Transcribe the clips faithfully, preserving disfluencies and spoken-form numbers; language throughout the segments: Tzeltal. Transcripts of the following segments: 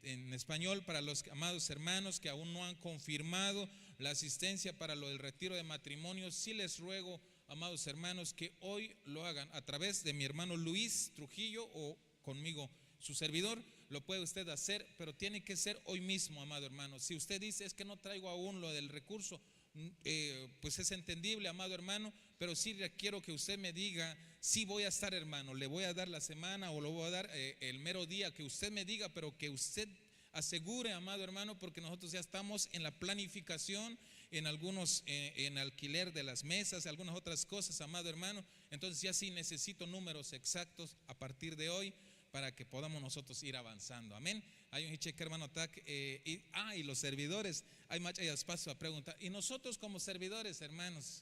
en español, para los amados hermanos que aún no han confirmado la asistencia para lo del retiro de matrimonio, sí les ruego, amados hermanos, que hoy lo hagan a través de mi hermano Luis Trujillo o conmigo, su servidor. Lo puede usted hacer, pero tiene que ser hoy mismo, amado hermano. Si usted dice, "Es que no traigo aún lo del recurso", mm, eh, pues es entendible, amado hermano, pero sí quiero que usted me diga, "Sí voy a estar, hermano, le voy a dar la semana o lo voy a dar, eh, el mero día que usted me diga", pero que usted asegure, amado hermano, porque nosotros ya estamos en la planificación, en algunos, eh, en alquiler de las mesas, algunas otras cosas, amado hermano. Entonces ya sí necesito números exactos a partir de hoy para que podamos nosotros ir avanzando. Amén. Ay un hiche, hermano, tak, eh, y, ah, y los servidores, ay mach'a ya paso a preguntar. Y nosotros como servidores, hermanos,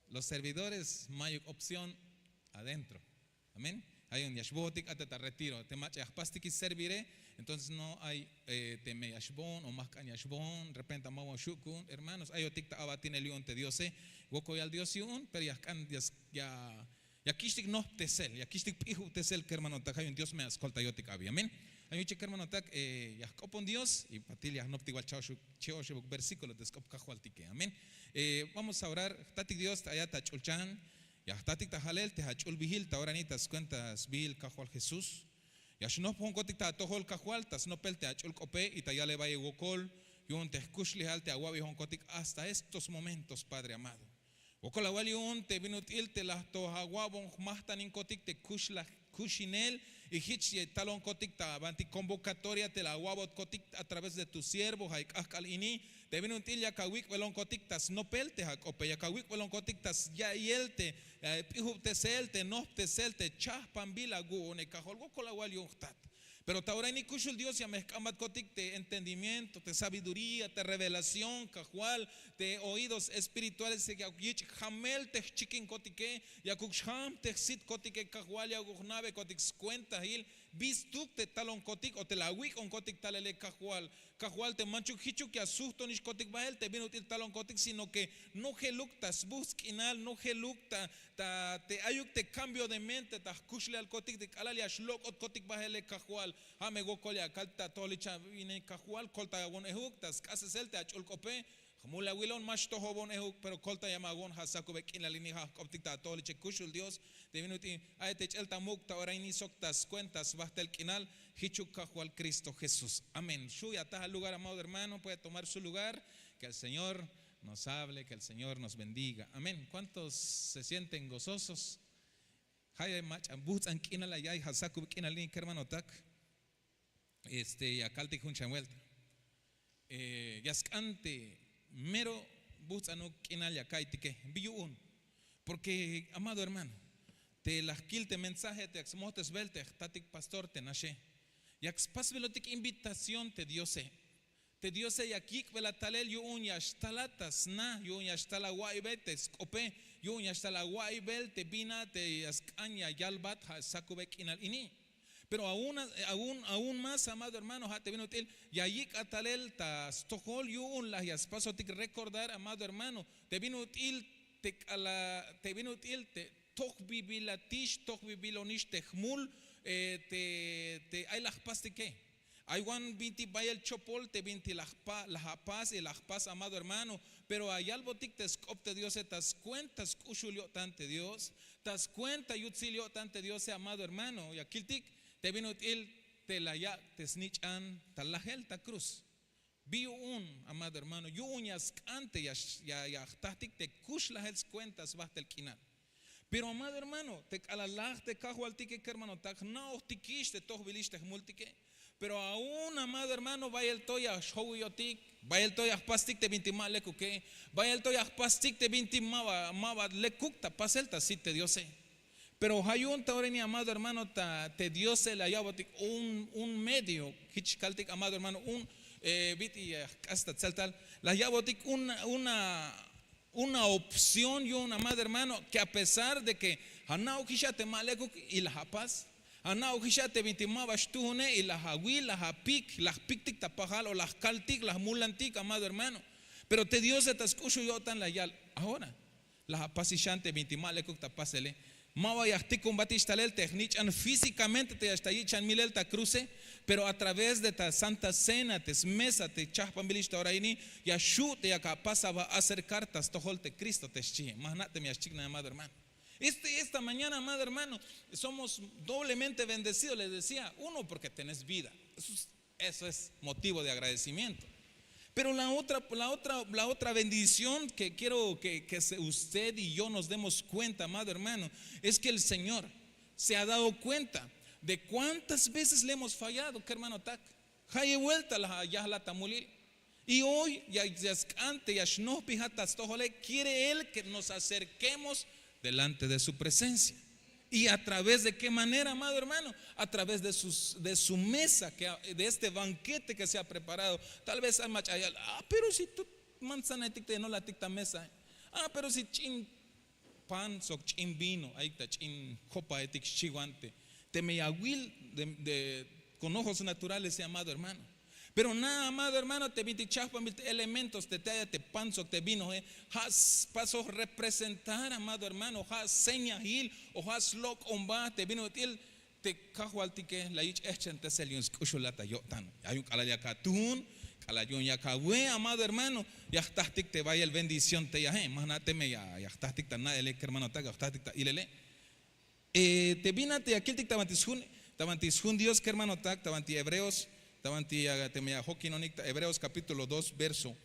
los servidores, mayor opción adentro. Amén. Ay un ya xbohotik a te ta retiro, te mach'a ya jpastik servire. Entonces no ay, eh, teme ya xbohon o majk'an ya xbohon, repente ma wan xuk'un, hermanos, ayotik ta abatinel yu'un te Diose. Wokoyal Dios yu'un, pero ya jk'an ya, ya kixtik nojptesel, ya kixtik p'ijubtesel, kermanotak. Ay un Dios me ya skoltayotik abi. Amén. Ay un hiche, kermanotak, eh, ya jk'opon Dios y patil ya jnoptik wal che'oxebuk versículo te sk'op Kajwaltike. Amén. Eh, vamos a orar. Jtatik Dios, ta ayat ta ch'ulchan, ya jtatik ta jalel te ach'ulbihil ta ora ini ta skuenta sbihil Kajwal Jesús. Ya xnopjonkotik ta atojol, Kajwal, ta snopel te ach'ul k'ope y ta yalel bayel wokol yu'un te jkuxlejal te awa'bijonkotik hasta estos momentos, Padre amado. Wokol awal yu'un te bin ut'il te la to awa'bon jmajtaninkotik te kuxinel, y jich ya talonkotik ta banti convocatoria te la awa'botkotik a través de tu siervo ja' k'ajk'al ini, te bin ut'il yak awik'belonkotik ta snopel te ak'ope, yak awik'belonkotik ta sya'iyel te, eh, p'ijubtesel, te nojptesel, te chajpanbil awu'une, Kajwal. Wokol awal yu'un, jtat. Pero ta ora ini kuxul Dios ya me jk'ambatkotik te entendimiento, te sabiduría, te revelación, Kajwal, te oídos espirituales, yakuk yich' jamel te jchikinkotike, yakuk xjam te jsitkotike, Kajwal, yakuk jna'bekotik skuentahil bi stuk te talonkotik o te la awik'onkotik talele, Kajwal. Kajwal, te manchuk jichuk ya sujtonixkotik bahel te bin ut'il talonkotik, sino que nojeluk ta sbuhts' k'inal, nojeluk ta, ta te ayuk te cambio de mente ta jkuxlejalkotik te k'alal ya xlok'otkotik bahele, Kajwal. Ja' me wokol ya kaltik ta atojol icha ine, Kajwal, koltayawon ejuk ta sk'asesel te ach'ul k'ope. Jmul awilon, ma xtojobon ejuk, pero koltayawon, ja' sakube k'inal ini ja' jk'optik ta atojol iche kuxul Dios. Te bin ut'il ay te ch'el ta muk' ta ora ini sok ta skuenta sbajtel k'inal jichuk, Kajwal Cristo Jesús. Amén. Xu' ya ataj al lugar, amado hermano, puede tomar su lugar. Que el Señor nos hable, que el Señor nos bendiga. Amén. ¿Cuántos se sienten gozosos? Ja' ya mach'a buhts'an k'inal ya ay, ja' sakube k'inal ini, kermanotak. Este, ya kaltik jun chan vuelta. Eh, ya sk'an te mero buhts'anuk k'inal ya ka'iytike. Bi yu'un. Porque, amado hermano, te la jkil te mensaje te yak smojtesbel te jtatik pastor te naxe, yak spasbelotik invitación te Diose. Te Diose yak yik'belat talel yu'un ya xtalat ta sna, yu'un ya xtal awa'iybe te sk'ope, yu'un ya xtal awa'iybe te bin a te ya sk'an ya yalbat ja' sakube k'inal ini. Pero aún, aún, aún más, amado hermano, ja' te bin ut'il ya yik'at talel ta stojol yu'un la ya spasotik recordar, amado hermano, te bin ut'il te k'ala, te bin ut'il te tojbibilatix, tojbibilonix te jmul, eh, te, te ay la jpastike. Ay wan binti bayel chopol te binti la jpa-, la apas y la jpas, amado hermano. Pero ayalbotik te sk'op te Diose ta skuenta sk'uxul yo'tan te Dios, ta skuenta yutsil yo'tan te Diose, amado hermano. Ya kiltik te bin ut'il te la yak' te snich'an ta lajel ta cruz. Bi yu'un, amado hermano, yu'un ya sk'an te ya, ya, ya jtajtik te kuxlajel skuenta sbajtel k'inal. Pero, amado hermano, te k'alal laj te Kajwaltike, kermanotak, jna'ojtikix te tojbilix te jmultike. Pero aún, amado hermano, bayel to ya xjowiyotik, bayel to ya jpastik te binti ma lekuke, bayel to ya jpastik te binti maba, maba lekuk ta pasel ta sit te Diose. Pero ja' yu'un ta ora ini, amado hermano, ta te Diose la ya'botik un, un medio, jich kaltik, amado hermano, un, eh, bit'il ya jk'as ta tseltal, la ya'botik una, una, una opción yu'un, amado hermano, que a pesar de que ana'ojix a te ma lekuk y la apas, ana'ojix a te binti maba xtuune y la awil, la apik, la jpiktik ta pajal o la jkaltik, la jmulantik, amado hermano. Pero te Diose ta sk'uxul yo'tan la yal, ahora, La apasix xan te bintik ma lekuk ta pasele. Ma ba ya jtikunbatix talel te jnich'an físikamente te ya xtal yich'an milel ta kruse. Pero a través de ta santa cena te smesa te chahpanbilix ta ora ini, ya xhu' te yak apas aba acercar ta stojol te kristo te xchi. Ma jna' teme ya xchiknaj amado hermano. Esta mañana amado hermano, somos doblemente bendecidos. Les decía uno porque tenés vida. Eso es motivo de agradecimiento. Pero la otra la otra bendición que quiero que usted y yo nos demos cuenta amado hermano, es que el señor se ha dado cuenta de cuántas veces le hemos fallado. Kermanotak, jaye buelta la yajla ta mulil. Y hoy ya sk'an te ya xnohpijat ta stojole quiere él que nos acerquemos delante de su presencia. Y a través de qué manera amado hermano? A través de su mesa, de este banquete que se ha preparado. Tal vez ay mach'a yal, ah pero si tut manzanahetik te ya nolatik ta mesa. Ah pero si ch'in pan sok ch'in vino ayik ta ch'in kopahetik xchiwan te teme ya awil, con ojos naturales y amado hermano. Pero na amado hermano te bintik chahpanbil te elementos te te aya te pan sok te vinohe, ha' spasoj representar amado hermano ha' señahil o ha' slok'omba te bin ut'il te kajwaltike la yich' ehchentesel yu'un sk'uxulal ta yo'tan. Ay yu'un k'alal yak atuhun, k'alal yu'un yak awe' amado hermano, ya jtahtik te bayel bendición te yahe. Ma jna' teme ya jtahtik ta na'ele kermanotak ya jtahtik ta ilele. Te bin a te ya kiltik ta banti sjun dios kermanotak ta banti hebreos, ta banti teme ya jokinonik ta hebreos kapítulo dos verso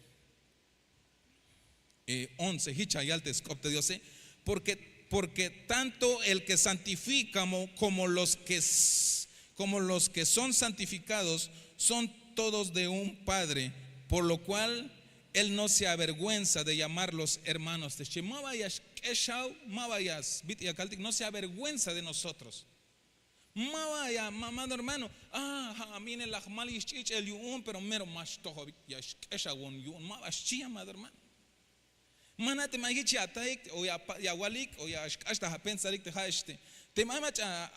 once hich ya yal te sk'op te diose. Porque tanto el ke santifika, komo los ke son santifikados son todos de un padre, por lo kual él no se avergüenza de llamarlos hermanos te xchi. Ma ba ya xk'exaw, ma ba ya sbit'il ya kaltik no se avergüenza de nosotros. Ma ba ya mamado hermano, a ja' a mine la jmal yixch'ich'el yu'un pero mero ma xtojobik ya xk'exawon yu'un ma ba xchi amado hermano. Ma na' teme ay jich ya ataik o ya awalik o ya xk'ax ta apensarik te ja' este, teme ay mach'a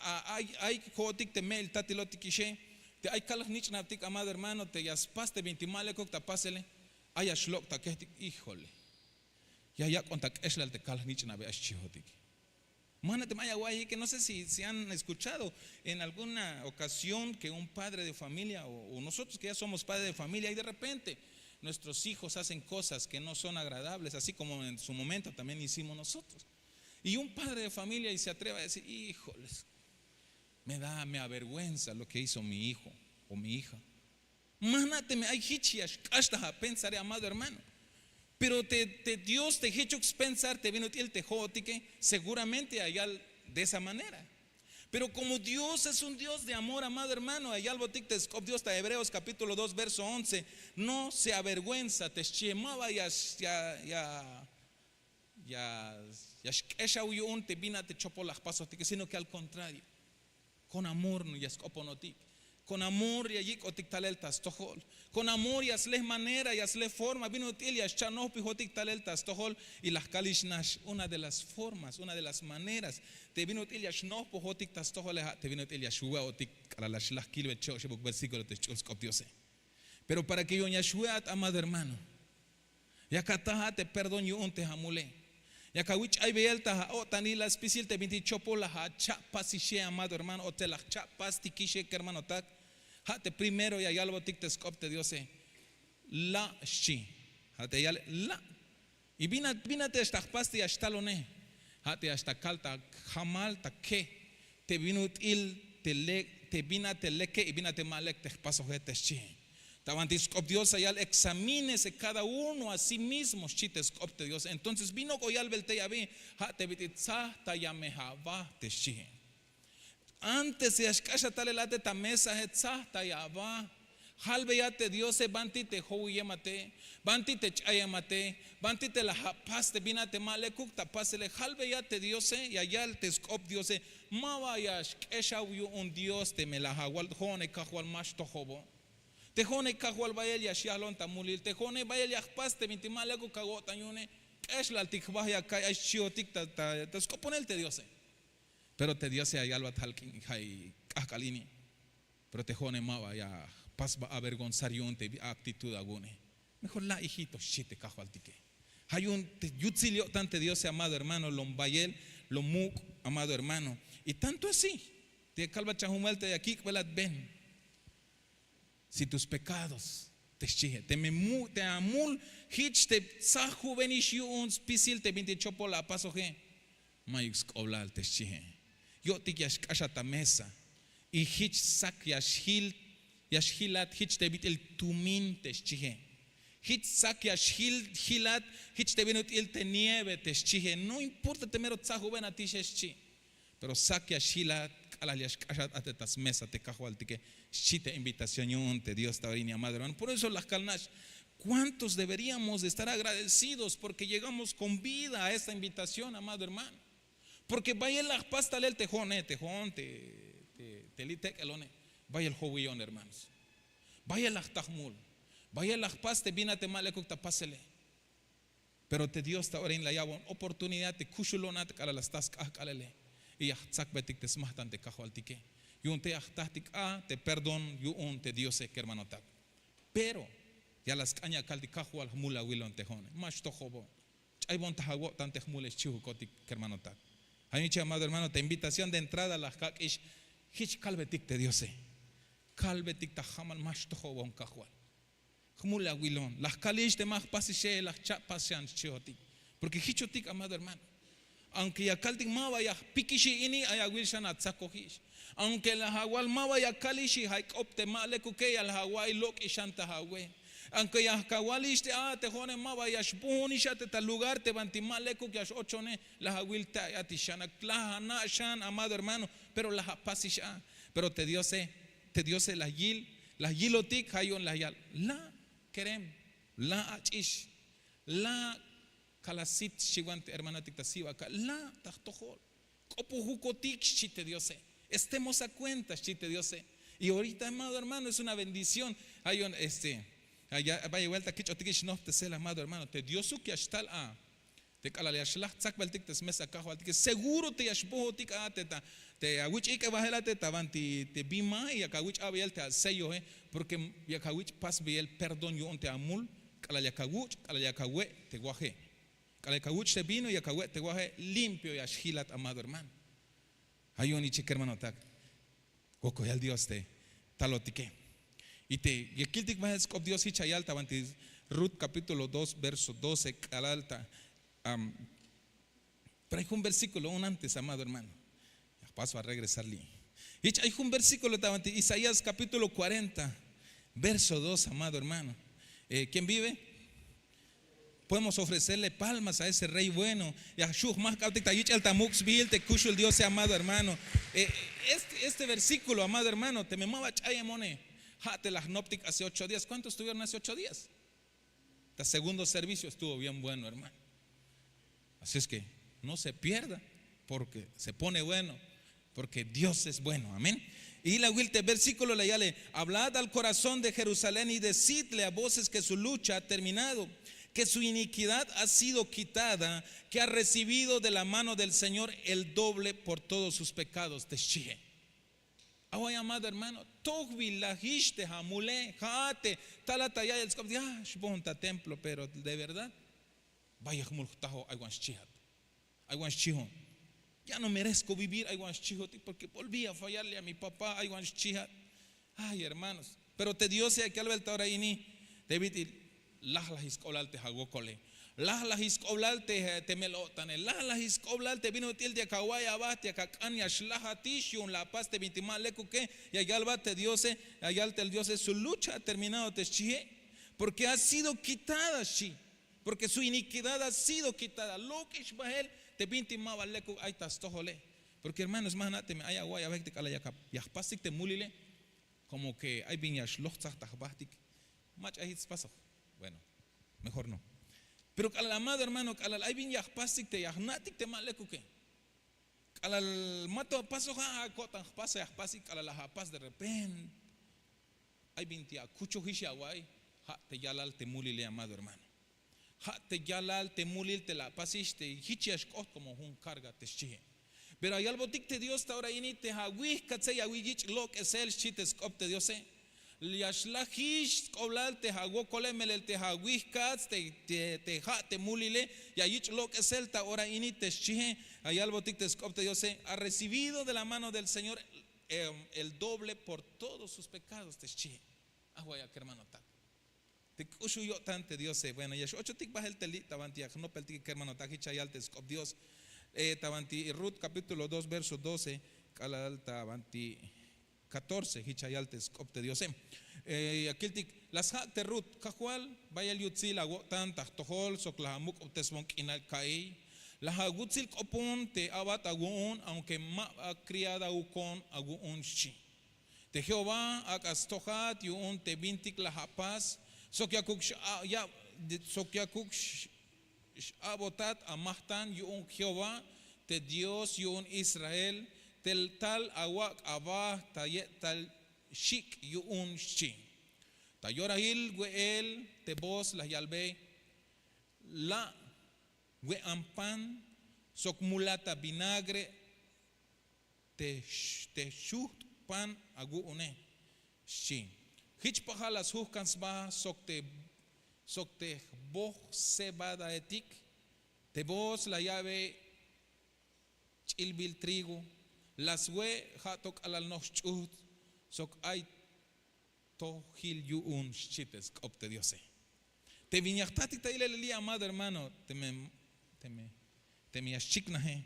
ay jo'otik te me'il tatilotikixe, te ay kalaj nich'nabtik amado hermano te ya spas te bintik ma lekuk ta pasele, ay ya xlok' ta kejtik híjole, ya yak'on ta k'exlal te kalaj nich'nabe ay xchihotik. Ma na' teme ay awa'iyike no sé si han eskuchado en alguna okasión ke un padre de familia o nosotros ke ya somos padre de familia y de repente nuestros hijos hacen kosas ke no son agradables así komo en su momento también hicimos nosotros. Y un padre de familia y se atreve a decir híjoles, me da me avergüenza lo ke hizo mi hijo o mi hija. Ma jna' teme ay jich ya xk'ax ta apensare amado hermano. Pero te dios te jichuk spensar te bin ut'il te jo'otike, seguramente ya yal de esa manera. Pero komo dios es un dios de amor amado hermano ya yalbotik te sk'op dios ta hebreos kapítulo dos verso once, no se avergüenza te xchihe ma ba ya ya xk'exaw yu'un te bin a te chopol la jpasojtike sino ke al kontrario, kon amor ya sk'oponotik, kon amor ya yik'otik talel ta stojol, kon amor ya sle manera ya sle forma bin ut'il ya xcha' nohpijotik talel ta stojol. Y la jkalix nax una de las formas una de las maneras te bin ut'il ya xnohpojotik ta stojole ha' te bin ut'il ya xwe'otik k'alal la xlaj kilbel che'oxebuk versíkulo te xch'ul sk'op diose. Pero para ke yu'un ya xwe'at amado hermano, yak ataj a te perdón yu'un te amule. Yak awich' ay beyel ta a-o'tanil a spisil te bintik chopol la acha'pasixe amado hermano o te la jcha'pastikixe kermanotak. Ha' te primero ya yalbotik te sk'op te diose. La' xchi. Ha' te yale la'. Y bin a te ya xtal jpas te ya xtalone, ha' te ya xtal kal ta jamal ta ke, te bin ut'il te lek te bin a te leke y bin a te ma lek te jpasoje te xchi. Ta banti sk'op dios ya yal examínese kada uno a sí mismo xchi te sk'op te diose entonces bin ok'o yalbel tey abi, ha' te bit'il tzaj ta ya me aba te xchi. Antes ya xk'ax a talel a te ta mesaje tzaj ta ya aba. Jalbeya te diose banti te jowiyemate, banti te ch'ayemate, banti te la apas te bin a te ma lekuk ta pasele jalbeya te diose ya yal te sk'op diose. Ma ba ya xk'exaw yu'un dios teme la awal jo'one kajwal ma xtojobo. Te jo'one kajwal bayel ya xyahlon ta mulil te jo'one bayel ya jpas te bintik ma lekuk awo'tan yu'une. K'exlaltik jba ya ka'y ay xchihotik ta sk'oponel te diose. Pero te diose ya yalbat jalk'in k'ahk'al ini. Pero te jo'one ma ba ya jpas ba avergonzar yu'un te bi aktitud awu'une. Mejor la' hijito xchi te kajwaltike. Ha yu'un te yutsil yo'tan te diose amado hermano, lom bayel, lom muk', amado hermano. Y tanto así, te ya kalbat chan jun buelta ya kik'belat ven, si tus pekados, te xchihe, teme mu' te amul, hich te tzajubenix yu'un spisil te bintik chopol apasoje, mayuk sk'oblal, te xchihe. Yo'tik ya xk'axat amesa. Y hich sak ya xhil, ya xhilat hich te bit'il tumin, te xchihe. Hich sak ya xhil, hilat hich te bin ut'il te nieve, te xchihe. No importa te mero tzajubenatix, xchi. Pero sak ya xhilat k'alal ya xk'axat a te ta smesa te kajwaltike, xchi te invitación yu'un te dios ta ora ini, amado hermano. Por eso la jkal nax, cuántos deberíamos de estar agradecidos porque llegamos con vida a esta invitación, amado hermano. Porque bayel la jpas talel te jo'one, te jo'on te, te li' tek'elone, bayel jowiyon, hermanos. Bayel la jta jmul, bayel la jpas te bin a te ma lekuk ta pasele. Pero te dios ta ora in la ya'bon oportunidad te kuxulonat k'alal la sta sk'ajk'alele, y ya jtzakbetik te smajt'an te kajwaltike. Yu'un te ya jtajtik a te perdón yu'un te diose, kermanotak. Pero ya la sk'an ya kaltik, kajwal, jmul awilon te jo'one, ma xtojobon. Ch'aybon ta awo'tan te jmule, xchi jukotik, kermanotak. Ay mi chi, amado hermano, te invitación de entrada la jkak'ix. Hich kalbetik te diose, kalbetik ta jamal, ma xtojobon, kajwal, jmul awilon. La jkalix te ma jpasixe, la jcha'pas xan, xchihotik. Porque hichotik, amado hermano, aunque ya kaltik ma ba ya jpikixi ini, ay awil xan atzakojix. Aunque la awal ma ba ya kalixi, ay k'op te ma lekuke, ya la awa'iy lok'ix xan ta awe. Aunque ya kawalix te a te jo'one ma ba ya xbohonix a te ta lugar te banti ma lekuk ya x-ochone, la awil te ayatix xan, la ana' xan, amado hermano. Pero la apasix a. Pero te diose, te diose la yil, la yilotik, ha yu'un la yal, la' kerem, la' ach'ix, la' kalasit, xchiwan te hermanotik ta sibakal, la' ta jtojol. K'opojukotik, xchi te diose. Estemos a cuenta, xchi te diose. Y ahorita, amado hermano, es una bendición. Ay un este, ay bay buelta kich'otikix nojptesel, amado hermano, te diosuk ya xtal a. Te k'alal ya xlaj tzakbeltik te smesa kajwaltike, seguro te ya xbohotik a te ta, te awich' ik'e bahel a te ta banti te bin ma, y yak awich' abeyel te asellohe. Porque yak awich' pasbeyel perdón yu'un te amul k'alal yak awuch', k'alal yak awe' te waje. K'alal yak awuch' te vino, yak awe' te waje, limpio ya xhilat, amado hermano. Ay yu'un ichik, kermanotak, wokol yal dios te talotike. Y te ya kiltik bahel sk'op dios hich ya yal ta banti Rut capítulo dos verso doce k'alal ta. Pero ay jun versíkulo un antes, amado hermano. Ya jpas va a regresar li'. Hich ay jun versíkulo ta banti Isaías capítulo cuarenta verso dos, amado hermano. Quién vive? Podemos ofrecerle palmas a ese rey bueno. Ya xu' jmajk'abtik ta yich'el ta muk' sbihil te kuxul diose, amado hermano. Este versíkulo, amado hermano, teme ma ba ch'ayemone, ha' te la jnoptik hace ocho días. Cuántos estuvieron hace ocho días? Ta segundo servicio estuvo bien bueno, hermano. Así es que no se pierda, porque se pone bueno, porque dios es bueno. Amén. Y la wil te versíkulo la yale: hablad al corazón de jerusalén y decidle a voces que su lucha ha terminado, que su iniquidad ha sido quitada, que ha recibido de la mano del señor el doble por todos sus pecados, te xchihe. Awa' llamado hermano, tojbil la hix te amule. Ha'at te talat ta ya'iyel sk'op ya xbohon ta templo, pero de verdad bayel jmul jtajo. Ay wan xchihat, ay wan xchihon. Ya no merezco vivir, ay wan xchihotik, porke volví a fallarle a mi papá. Ay wan xchihat. Ay hermanos, pero te diose ya kalbel ta ora ini te bit'il: lajlajix sk'oblal te awokole, lajlajix sk'oblal te mel-o'tane, lajlajix sk'oblal te bin ut'il te yak awa'iy aba te yak ak'an ya xlajatix yu'un la apas te bintik ma lekuke. Ya yalbat te diose, ya yal te diose su lucha ha terminado te xchihe, porke ha sido quitada xchi. Porke su iniquidad ha sido quitada. Lok'ix bahel te bintik ma ba lekuk ay ta stojole. Porke hermanos, ma jna' teme ay awa'iy aba te k'alal ya jpastik te mulile, komo ke ay bin ya xlojtzaj ta jbahtik. Mach'a hich spasoj. Bueno, mejor no. Pero k'alal amado hermano, k'alal ay bin ya jpastik te ya jna'tik te ma lekuke, k'alal ma to apasoj a, ko'tan jpas ya jpastik. K'alal la apas de repente ay bintik akuchojix ya awa'iy. Ha' te yalal te mulile, amado hermano. Ha' te yalal te mulil te la apasix te hich ya xk'oht komo jun karga te xchihe. Pero ya yalbotik te dios ta ora ini te awihkatse ya awi' yich' lok'esel, xchi te sk'op te diose. Ya xlajix sk'oblal te awokole, melel te awijkats te ha' te mulile, ya yich' lok'esel ta ora ini te xchihe. Ayalbotik te sk'op te diose, ha recibido de la mano del señor el doble por todos sus pekados te xchihe. Awayak kermanotak, te k'uxul yo'tan te diose. Bueno, ya x'ochotik bahel te li' ta banti ya jnopeltik kermanotak, hich ya yal te sk'op dios. Ta banti rut kapítulo dos verso doce k'alal ta banti katorce, hich ya yal te sk'op te diose. Ya kiltik, la sjak' te rut, kajwal, bayel yutsil awo'tan ta jtojol sok la amuk'ubtesbon k'inal ka'iy. La awutsil k'opon te abat awu'un, aunke ma ba kriada ukon awu'un, xchi. Te jehová ak'a stojat yu'un te bintik la apas, sok yakuk x'ab- ya- sok yakuk x'abotat amajtan yu'un jehová, te dios yu'un israel, te tal awak' aba ta ye'tal xik' yu'un, xchi. Ta yorahil we'el te voz la yalbe, la' we'an pan sok mulat a vinagre te xujt' pan awu'une, xchi. Hich pajal la sjujkan sba sok te sok te jboj cebadahetik. Te voz la ya'be ch'ilbil trigo, la swe' ha to k'alal noj sch'uht sok ay tojil yu'un, xchi te sk'op te diose. Te bin ya jtatik ta ilel li' amado hermano, teme teme ya xchiknaje,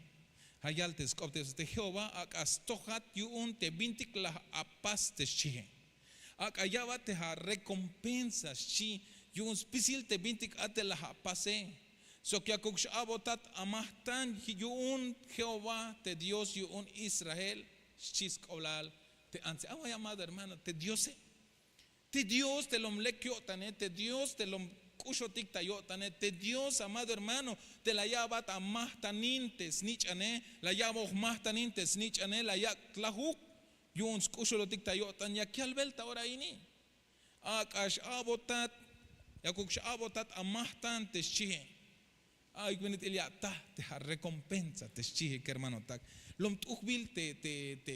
ha yal te sk'op te diose, te jehová ak'a stojat yu'un te bintik la apas te xchihe. Ak'a ya'bat te arekompensa, xchi, yu'un spisil te bintik a te la apase, sok yakuk x'abotat amajtan yu'un jehová te dios yu'un israel, xchi sk'oblal te antse. Away amado hermano, te diose, te dios te lom lek yo'tane, te dios te lom k'uxotik ta yo'tane, te dios amado hermano, te la ya'bat amajtanin te snich'ane, la ya'boj majtanin te snich'ane, la yak' lajuk yu'un sk'uxulotik ta yo'tan. Yak yalbel ta ora ini, ak'a x'a'botat, yakuk x'a'botat amajtan te xchihe. Ay bin ut'il ya ataj te arekompensa te xchihe kermanotak. Lom t'ujbil te te te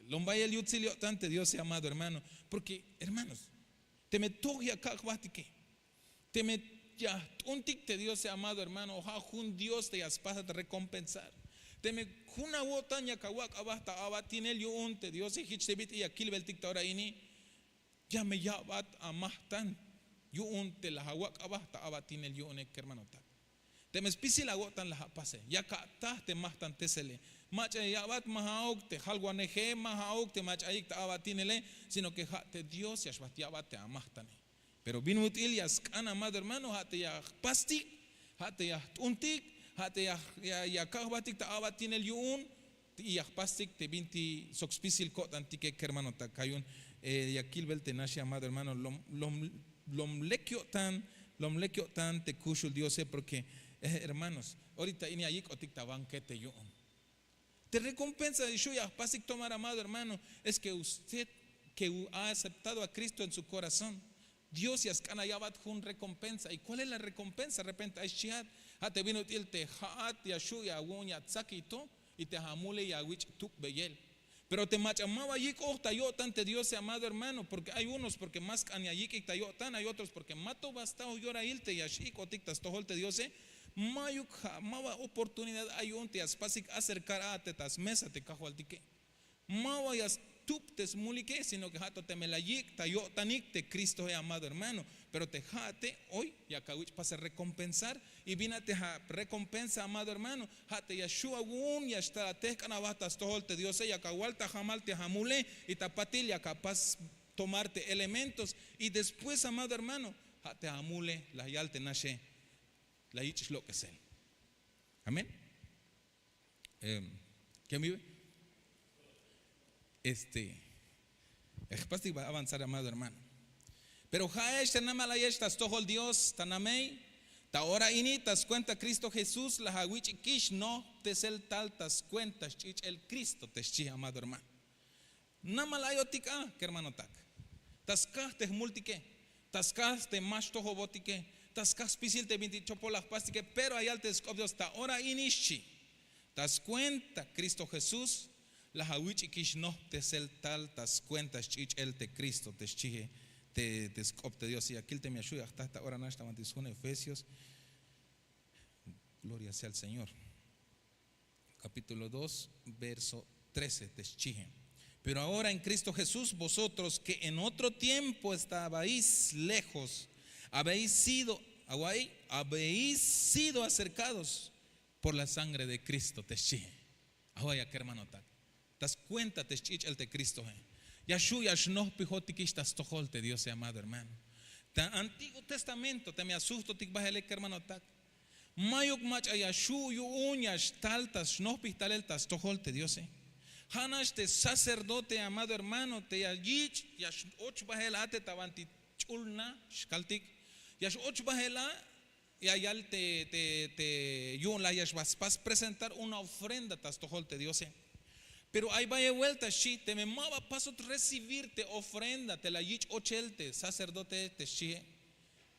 lom bayel yutsil yo'tan te diose amado hermano. Porke hermanos, teme toj ya kak' jbahtike, teme ya jt'untik te diose amado hermano, ha jun dios te ya spasat rekompensar. Teme jun awo'tan yak awak' aba ta abatinel yu'un te diose, hich te bit'il ya kilbeltik ta ora ini, ya me ya'bat amajtan yu'un te la awak' aba ta abatinel yu'une kermanotak. Teme spisil awo'tan la apase, yak ataj te majtantesele. Mach'a ya ya'bat, ma ha'uk te jalwaneje, ma ha'uk te mach'a ayik ta abatinele, sino ke ha te dios ya xbajt ya'bat te amajtane. Pero bin ut'il ya sk'an amado hermano, ha te ya jpastik, ha te ya jt'untik, ha te ya kak' jbatik ta abatinel yu'un, y ya jpastik te binti sok spisil ko'tantike kermanotak. Ay yu'un ya kilbel te naxe amado hermano, lom lek yo'tan, lom lek yo'tan te kuxul diose. Porke hermanos, orita ini ya yik'otik ta bankete yu'un. Te rekompensa xu' ya jpasik tomar amado hermano, es ke usted ke ha aceptado a kristo en su korazón, dios ya sk'an aya'bat jun rekompensa. Y kuál es la rekompensa? Repente ay xchihat, ha te bin ut'il te ha'at ya xu' ya awu'un ya atsakik to, y te amule ya awich' tukbeyel. Pero te mach'a ma ba yik'oj ta yo'tan te diose amado hermano, porke ay unos porke ma sk'an ya yik'ik ta yo'tan, ay otros porke ma to ba sta ojyorahil te ya x'ik'otik ta stojol te diose. Mayuk ha ma ba oportunidad ay yu'un te ya spasik acercar a te ta smesa te kajwaltike. Ma ba ya stub te smulike, sino ke ha to teme la yik' ta yo'tanik te kristohe amado hermano. Pero te ha'ate hoy yak awich' pasel rekompensar. Y bin a te arekompensa amado hermano, ha te ya xu' awu'un ya xtal atejk'an aba ta stojol te diose, yak awal ta jamal te amule, y ta patil yak apas tomar te elementos. Y después amado hermano, ha te amule la yal te naxe, la yich' xlok'esel. Amén. Kemibe este, ya jpastik ba avanzar amado hermano. Pero ha'ex te namal ayex ta stojol dios ta namey, ta ora ini ta skuenta kristo jesús la awich'ikix nojptesel tal ta skuenta xch'ich'el kristo te xchi amado hermano. Namal ayotik a kermanotak, ta skaj te jmultike, ta skaj te ma xtojobotike, ta skaj spisil te bintik chopol la jpastike. Pero ayal te sk'op dios ta ora ini xchi, ta skuenta kristo jesús La awich'ikix nohptesel tal ta skuenta sch'ich'el te Kristo te xchihe te sk'op te Diose. Ya kil teme ya xhu' ya jta ta ora nax ta banti sjun Efesios. Gloria sea al Señor. Capítulo dos, verso trece te xchihe. Pero ahora en Cristo Jesús, vosotros que en otro tiempo estabais lejos, habéis sido, habéis sido acercados por la sangre de Cristo te xchihe. Awa'iya kermanotak, ta skuenta te sch'ich'el te Kristohe ya xhu' ya xnohpijotikix ta stojol te Diose, amado hermano. Ta Antiguo Testamento teme ya sujtotik bahele kermanotak, mayuk mach'a ya xhu' yu'un ya xtal ta xnohpijtalel ta stojol te Diose. Ja' nax te sacerdote, amado hermano, te ya yich' ya x-och bahel a te ta banti ch'ul na xkaltik, ya x-och bahel a, ya yal te, te, te yu'un la ya xba spas presentar una ofrenda ta stojol te Diose. Pero ay bayel vuelta xchi, teme ma ba pasot recibir te ofrenda te la yich' ochel te sacerdote te xchihe,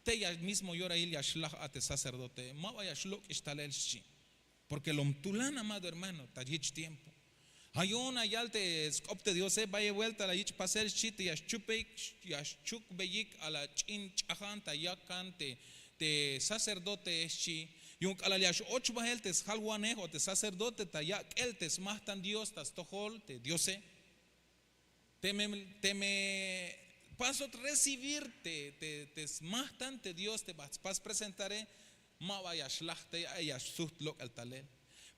te ya mismo yorahil ya xlaj a te sacerdote, ma ba ya xlok'ix talel xchi. Porque lom tulan, amado hermano, ta yich' tiempo. Ja' yu'un ya yal te sk'op te Diose, bayel vuelta la yich' pasel xchi te ya xchupbeyik, ya xchukbeyik a la ch'in ch'ajan ta yakan te, te sacerdote xchi. Yu'un k'alal ya x-och bahel te sjalwanej o te sacerdote ta yak'el te smajtan Dios ta stojol te Diose. Teme, teme pasot recibir te, te, te smajtan te Dios te ba spas presentare, ma ba ya xlaj tey ae, ya xsujt lok'el talel.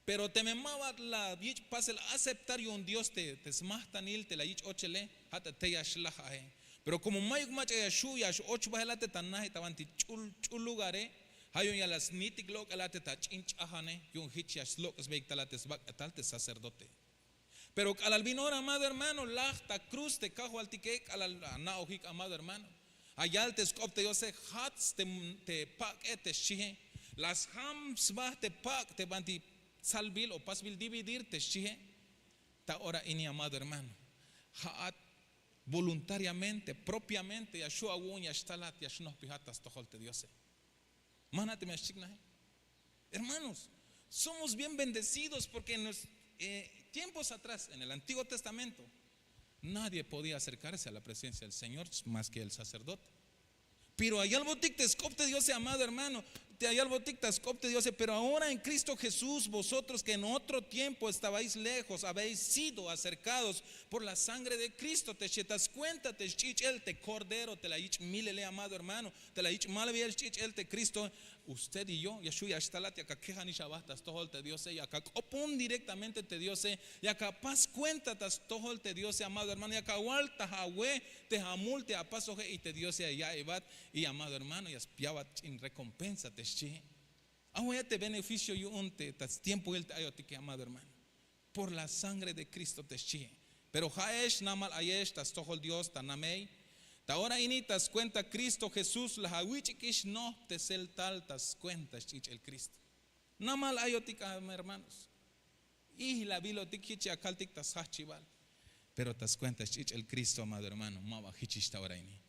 Pero teme ma ba la yich' pasel aceptar yu'un Dios te, te smajtanil te la yich' ochele, ja' te tey ya xlaj ae. Pero como mayuk mach'a ya xhu' ya x-och bahel a te ta naje ta banti ch'ul, ch'ul lugare, ja' yu'un ya la snitik lok'el a te ta ch'in ch'ajane, yu'un jich ya slok'esbeyik tal a te sbak'etal te sacerdote. Pero k'alal bin ora, amado hermano, laj ta cruz te kajwaltike, k'alal ana'ojik, amado hermano, ya yal te sk'op te Diose, jats te, te pak'e te xchihe, la sjam sba te pak' te banti tsalbil o pasbil dividir te xchihe. Ta ora ini, amado hermano, ja'at voluntariamente, propiamente ya xhu' awu'un ya xtalat, ya xnohpijat ta stojol te Diose. Mana teme ya xchiknaje. Hermanos, somos bien bendecidos porque en los, eh, tiempos atrás, en el Antiguo Testamento, nadie podía acercarse a la presencia del Señor más que el sacerdote. Pero ya yalbotik te sk'op te Diose, amado hermano, te ya yalbotik ta sk'op te Diose, pero ahora en Cristo Jesús, vosotros que en otro tiempo estabais lejos, habéis sido acercados por la sangre de Cristo, te xchi, ta skuenta te sch'ich'el te Cordero te la yich' milele, amado hermano, te la yich' malbeyel sch'ich'el te Cristo. Usted y yo ya xhu' ya xtalat, yak akejanix aba ta stojol te Diose, yak ak'opon directamente te Diose, yak apas cuenta ta stojol te Diose, amado hermano, yak awal ta awe te amul te apasoje, y te Diose ya ya'iybat, y amado hermano, ya ya'bat ch'in recompensa te xchihe. Awa'iya te beneficio yu'un te ta stiempoil te ayotike, amado hermano. Por la sangre de Cristo te xchihe. Pero ja'ex namal ayex ta stojol Dios ta namey. Ta ora ini ta skuenta Cristo Jesús la awich'ikix nohptesel tal ta skuenta sch'ich'el Cristo. Namal ayotik, am, hermanos. Ijlabilotik jich ya kaltik ta sjajchibal. Pero ta skuenta sch'ich'el Cristo, amado hermano, ma ba jichix ta ora ini.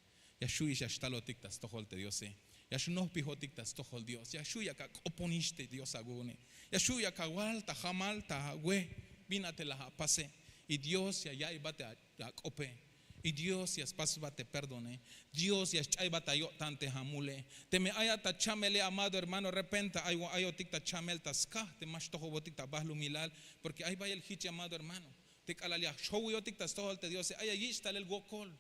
Ya xhu'ix ya xtalotik ta stojol te Diose. Ya xnohpijotik ta stojol Dios. Ya xhu' yak ak'oponix te Dios awu'une. Ya xhu' yak awal ta jamal ta awe bin a te la apase. Y Dios ya ya'iybat te ak'ope. Y Dios ya spasbat te perdone. Dios ya sch'aybat ta yo'tan te amule. Teme ayat ta chamele, amado hermano, repente ay, ayotik ta chamel ta skaj te ma xtojobotik ta balumilal. Porque ay bayel jich, amado hermano, te k'alal ya xjowiyotik ta stojol te Diose, ay ya yich' talel wokol.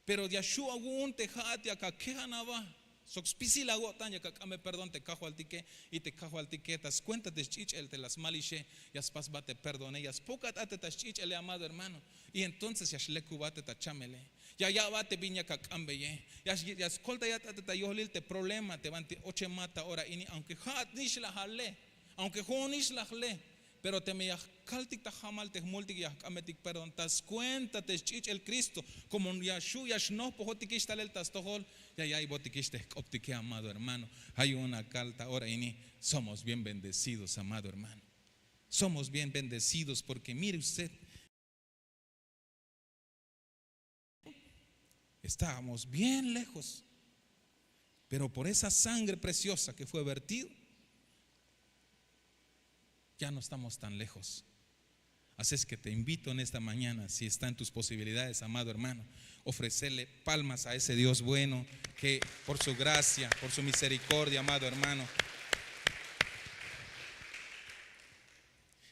Pero ya xhu' awu'un te ja'at yak akejan aba sok spisil awo'tan, yak ak'ambe perdón te kajwaltike. Y te kajwaltike ta skuenta te sch'ich'el te la smalixe, ya spasbat te perdone, ya spokat a te ta sch'ich'ele, amado hermano. Y entonces ya xlekubat te ta chamele. Ya ya'bat te bin yak ak'ambeye. Ya, ya skoltayat a te ta yohlil te problema te banti ochemat ta ora ini, aunque ja'atnix la ale, aunque jo'onix la jle. Pero teme ya kaltik ta jamal te jmultik, ya jk'ambetik perdón ta skuenta te sch'ich'el Cristo. Como ya xhu' ya xnohpojotikix talel ta stojol, ya ya'iybotikix te jk'optike, amado hermano. Ja' yu'un ya kal ta ora ini, somos bien bendecidos, amado hermano. Somos bien bendecidos porque mire usted, estábamos bien lejos, pero por esa sangre preciosa que fue vertido, ya no estamos tan lejos. Así es que te invito en esta mañana, si está en tus posibilidades, amado hermano, ofrecerle palmas a ese Dios bueno, que por su gracia, por su misericordia, amado hermano.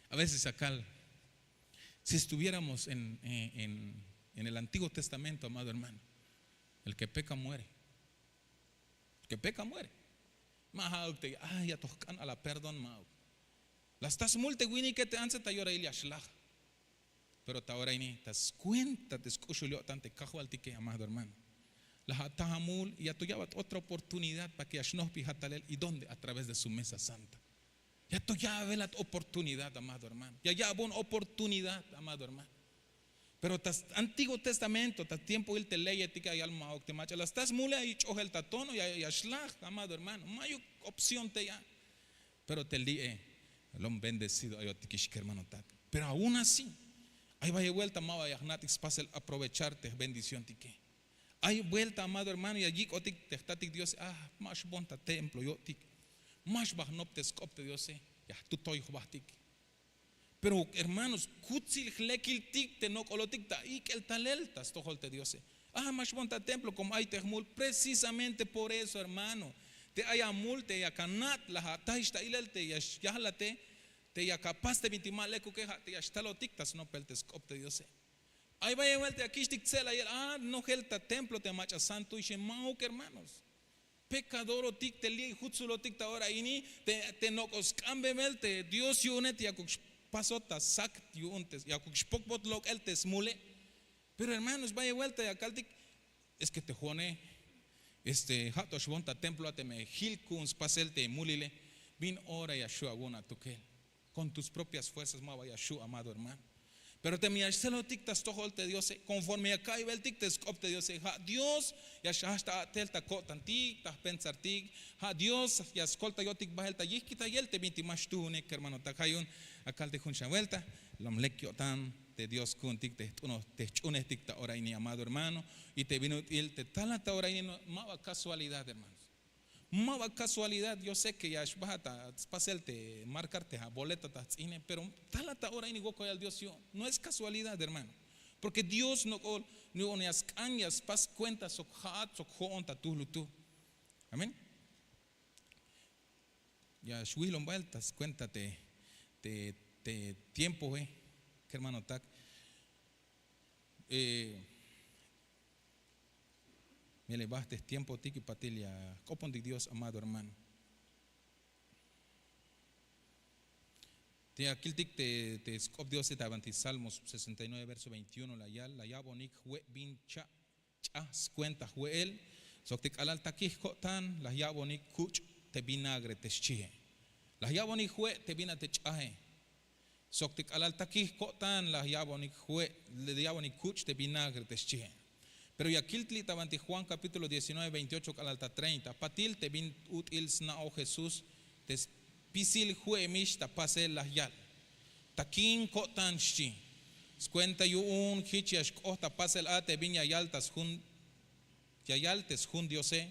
A veces acá, si estuviéramos en, en- en- en el Antiguo Testamento, amado hermano, el que peca muere. El que peca muere. Ma ja'uk te, ay, ya to jk'an ala perdón, ma'uk. La sta smul te winike te antse ta yorahil ya xlaj. Pero ta ora ini ta skuenta te sk'uxul yo'tan te Kajwaltike, amado hermano. La ataj amul y ya to ya'bat otra oportunidad para que ya xnojpijat talel. ¿Y dónde? A través de su mesa santa. Ya to ya'belat oportunidad, amado hermano. Ya ya'bon oportunidad, amado hermano. Pero ta Antiguo Testamento, ta tiempohil te leyetike, ya yal ma'uk te mach'a la sta smule, ay ch'ojel ta tono, ya ya xlaj, amado hermano. Ma'yuk opción te ya. Pero te li'e, lom bendecido ayotikix, kermanotak. Pero aún así, ay bayel buelta ma ba ya jna'tik spasel aprovechar te jbendicióntike. Ay buelta, amado hermano, ya yik'otik te jtatik Diose, ah, ma xbon ta templo yo'tik. Ma xba jnop te sk'op te Diose, ya jtutoy jbahtik. Pero hermanos, kutsil jlekiltik te nok'olotik ta ik'el talel ta stojol te Diose. Ah, ma xbon ta templo, como ay te jmul. Precisamente por eso, hermano, te ay amul te yak anat, la atayx ta ilel te ya xyajlate, te yak apas te bintik ma lekuke, ja' te ya xtalotik ta snopel te sk'op te Diose. Ay bayel buelta ya kich'tik tse'layel, ah, nojel ta templo te mach'a santoixe. Ma'uk, hermanos. Pecadorotik te li' jutsulotik ta ora ini, te te nok'o sk'ambebel te Dios yu'une te yakuk xpasot ta sak yu'un te yakuk xpokbot lok'el te smule. Pero hermanos, bayel buelta ya kaltik, es que te jo'one, este, ja' to xbon ta templo a teme jil ku'un spasel te mulile. Bin ora ya xu' awu'un atukel. Con tus propias fuerzas ma ba ya xu', amado hermano. Pero teme ya xtselotik ta stojol te Diose, conforme ya ka'ybeltik te sk'op te Diose, ja' Dios ya xjajch ta a'tel ta ko'tantik, ta jpensartik. Ja' Dios ya skoltayotik bahel ta yijkitayel te bintik ma xtuune, kermanotak. Ja' yu'un akaltik jun xan buelta, lom lek yo'tan te Dios ku'untik te jch'uunejtik ta ora ini, amado hermano. Y te bin ut'il te talat ta ora ini, no, ma ba casualidad, hermanos. Ma ba casualidad. Yo sé que ya xbajat ta spasel te marcar te aboleta ta jts'ine, pero talat ta ora ini wokol yal Dios yu'un. No es casualidad, hermano. Porque Dios nok'ol yu'un ya sk'an ya spas cuenta sok ja'at sok jo'on ta tuhlutuhl. Amén. Ya xwilon bahel ta skuenta te te te tiempoe, kermanotak. Eh, melel baj te jtiempotik y patil ya jk'opontik Dios, amado hermano. Te ya kiltik te te sk'op Diose ta banti Salmos sesenta y nueve, verso veintiuno, la yal: la ya'bonik jwe' bin cha' ch'aj skuenta jwe'el, sok te k'alal takij ko'tan la ya'bonik kuch' te vinagre te xchie. La ya'bonik jwe' te bin a te ch'aje, sok te k'alal takij ko'tan la ya'bonik jwe' la ya'bonik kuch' te vinagre te xchie. Pero ya kiltik ta banti Juan capítulo diecinueve, veintiocho k'alal ta treinta, patil te bin ut'il sna'oj Jesús te spisil jwe'emix ta pasel la yal: takin ko'tan, xchi. Skuenta yu'un jich ya xk'oht ta pasel a te bin ya yal ta sjun ya yal te sjun Diose: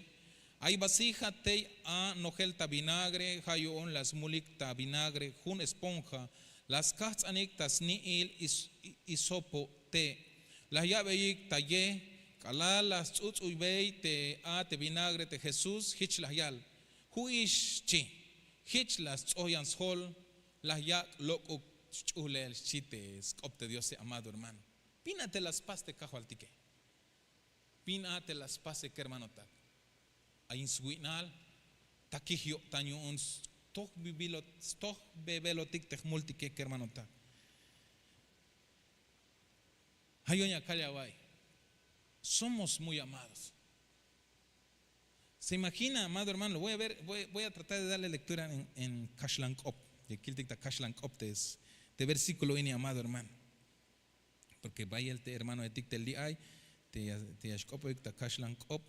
ay vasija tey a nojel ta vinagre, ja' yu'un la smulik ta vinagre jun esponja, la skajts'anik ta sni'il hisopo te', la ya'beyik ta ye. K'alal la sts'uts'uybey te a te vinagre te Jesús, jich la yal: ju'ix, xchi. Jich la sts'oh yan sjol, la yak' lok'uk sch'uhlel, xchi te sk'op te Diose, amado hermano. Bin a te la spas te Kajwaltike? Bin a te la spase, kermanotak? Ay in swi'nal, takij yo'tan yu'un stojbebelotik te jmultike, kermanotak. Ja' yu'un ya kal ya awa'iy: somos muy amados. Se imagina, amado hermano, lo voy a ver, voy a tratar de darle lectura en kaxlan k'op. Ya kiltik ta kaxlan k'op te versíkulo ini, amado hermano. Porke bayel te hermanohetik te li'ay te ya xk'opoyik ta kaxlan k'op,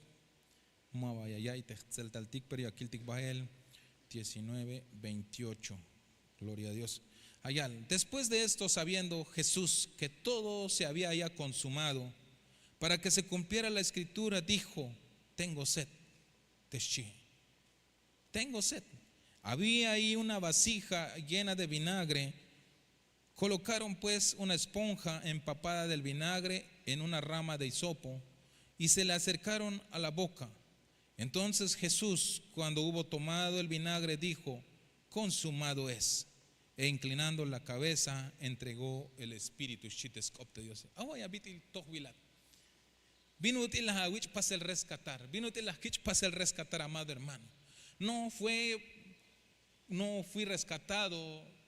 ma ba ya ya'iy te jtseltaltik, pero ya kiltik bahel diecinueve veintiocho. Gloria a Dios. Ayal: después de esto, sabiendo Jesús que todo se había ya consumado, para que se cumpliera la escritura, dijo: tengo sed. Te xchi: tengo sed. Había ahí una vasija llena de vinagre. Colocaron pues una esponja empapada del vinagre en una rama de hisopo y se la acercaron a la boca. Entonces Jesús, cuando hubo tomado el vinagre, dijo: "Consumado es". E inclinando la cabeza, entregó el espíritu. Xchi te sk'op te Diose. Awa' ya bit'il tojbilat. Bin ut'il la awich' pasel rescatar, bin ut'il la jkich' pasel rescatar, amado hermano. No fue, no fui rescatado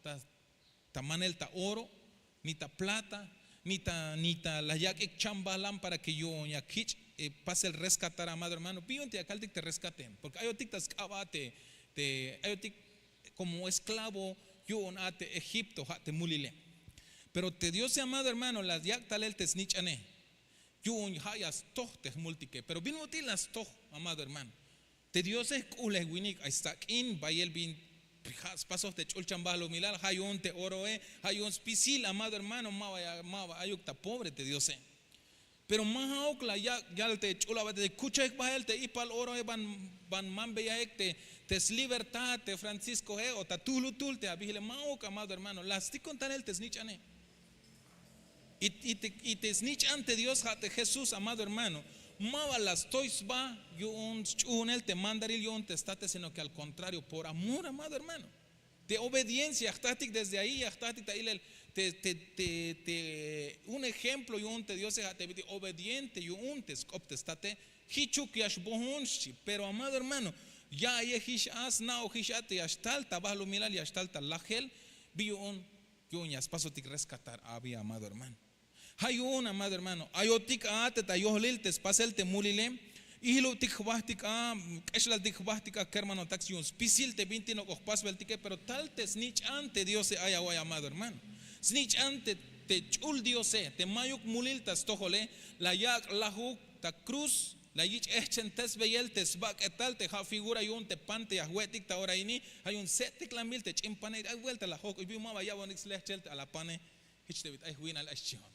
ta, ta manel ta oro, ni ta plata, ni ta, ni ta la yak'ik chambajlan para que yu'un ya kich' eh, pasel rescatar, amado hermano. Bin yu'un te ya kaltik te rescatem, porque ayotik ta sk'ab a te, te ayotik como esclavo yu'un a te Egipto, ja' te mulile. Pero te Diose, amado hermano, la yak' talel te snich'ane. Yu'un ja' ya stoj te jmultike. Pero bin ut'il la stoj, amado hermano. Te Diose jk'ulej winik, ay stsak'in bayel bin ja' spasoj te ch'ulchan bajlumilal, ja' yu'un te oroe, ja' yu'un spisil, amado hermano. Ma ba ya, ma ba ayuk ta pobre te Diose. Pero ma ja'uk la yak' yal te ch'ul aba te kuchejik bajel te ipal oroe, ban, ban manbeyajik te, te slibertad te Franciscoe o ta tulutul te abijile. Ma'uk, amado hermano, la stikon talel te snich'ane. Y, y te, y te snich'an te Dios, ja' te Jesús, amado hermano, ma ba la stoy sba yu'un sch'uhunel te mandaril yu'un te state, sino que al contrario, por amor, amado hermano. Te obediencia ya jtatik desde ahí, ya jtatik ta ilel te, te, te, te, un ejemplo yu'un te Diose, ja' te bit'il obediente yu'un te sk'op te state. Jichuk ya xbohon, xchi. Pero, amado hermano, ya'iyejix a, sna'ojix a te ya xtal ta bajlumilal, ya xtal ta lajel. Bi yu'un, yu'un ya spasotik rescatar abi, amado hermano. Ja' yu'un, amado hermano, ayotik a te ta yojlil te spasel te mulile. Ijlubtik jbahtik a, k'exlaltik jbahtik a kermanotak, yu'un spisil te bintik nok'o jpasbeltike. Pero tal te snich'an te Diose ay awa'y, amado hermano. Snich'an te, te ch'ul Diose, te ma'yuk mulil ta stojole, la yak' lajuk ta cruz, la yich' ehchentesbeyel te sbak'etal te ja' figura yu'un te pan te ya jwe'tik ta ora ini. Ja' yu'un set'tiklanbil te ch'in pane, ay buelta la jojk'oy, bi ma ba ya'bonik slehchel a la pane. Jich te bit'il ay jwi'nal ay xchihon.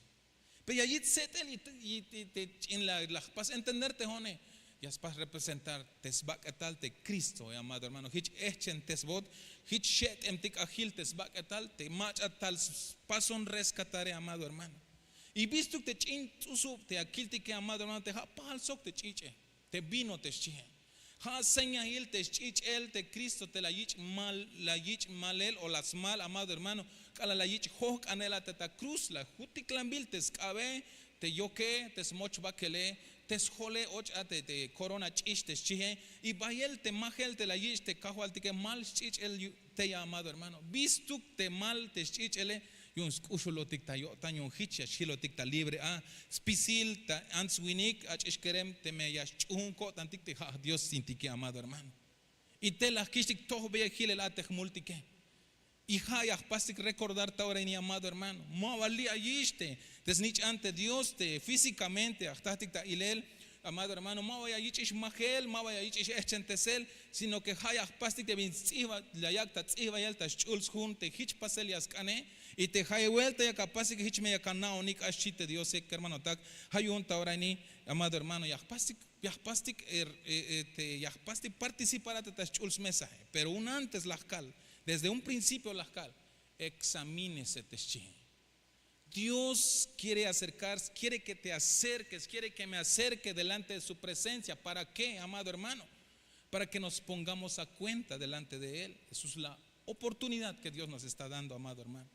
Pero ya yich' set'el y te, y te, te ch'in la, la jpas entender te jo'one. Ya spas representar te sbak'etal te Cristo, eh, amado hermano. Jich ehchentesbot, jich xe't'emtik a jil te sbak'etal te mach'a tal spason rescatare, amado hermano. Y bistuk te ch'in ts'usub te ya kiltike, amado hermano, te ja' pajal sok te ch'ich'e, te vino te xchihe. Ja' señahil te sch'ich'el te Cristo te la yich' mal, la yich' malel o la smal, amado hermano. K'alal la yich' jojk'anel a te ta cruz, la jutiklanbil te sk'abe, te yoke, te smochbakele, te sjole och a te, te corona ch'ix te xchihe. Y bayel te majel te la yich' te kajwaltike mal sch'ich'el yu-, tey, amado hermano. Bistuk te mal te sch'ich'ele, yu'un sk'uxulotik ta yo'tan, yu'un jich ya xjilotik ta libre a. Spisil ta ants winik, ach'ix kerem, teme ya xch'uun ko'tantik te ja' jdiosintike, amado hermano. Y te la jkich'tik tojbeyel jilel a te jmultike. Y ja' ya jpastik recordar ta ora ini, amado hermano. Ma ba li' ayix te, te snich'an te Dios te físicamente ya jtatik ta ilel, amado hermano. Ma ba ya yich'ix majel, ma ba ya yich'ix ehchentesel, sino que ja' ya jpastik te bin sts'ijba, la yak' ta ts'ijbayel ta sch'ul sjun te jich pasel ya sk'ane. Y te jayeb buelta yak apastik, jich me yak ana'onik a, xchi te Diose, kermanotak. Ja' yu'un ta ora ini, amado hermano, ya jpastik, ya jpastik, eh, eh, eh, te, ya jpastik participar a te ta sch'ul smesae. Pero un antes la jkal, desde un principio la jkal: "Examínese", te xchihe. Dios quiere acercarse, quiere que te acerques, quiere que me acerque delante de su presencia. ¿Para qué, amado hermano? Para que nos pongamos a cuenta delante de Él. Esa es la oportunidad que Dios nos está dando, amado hermano.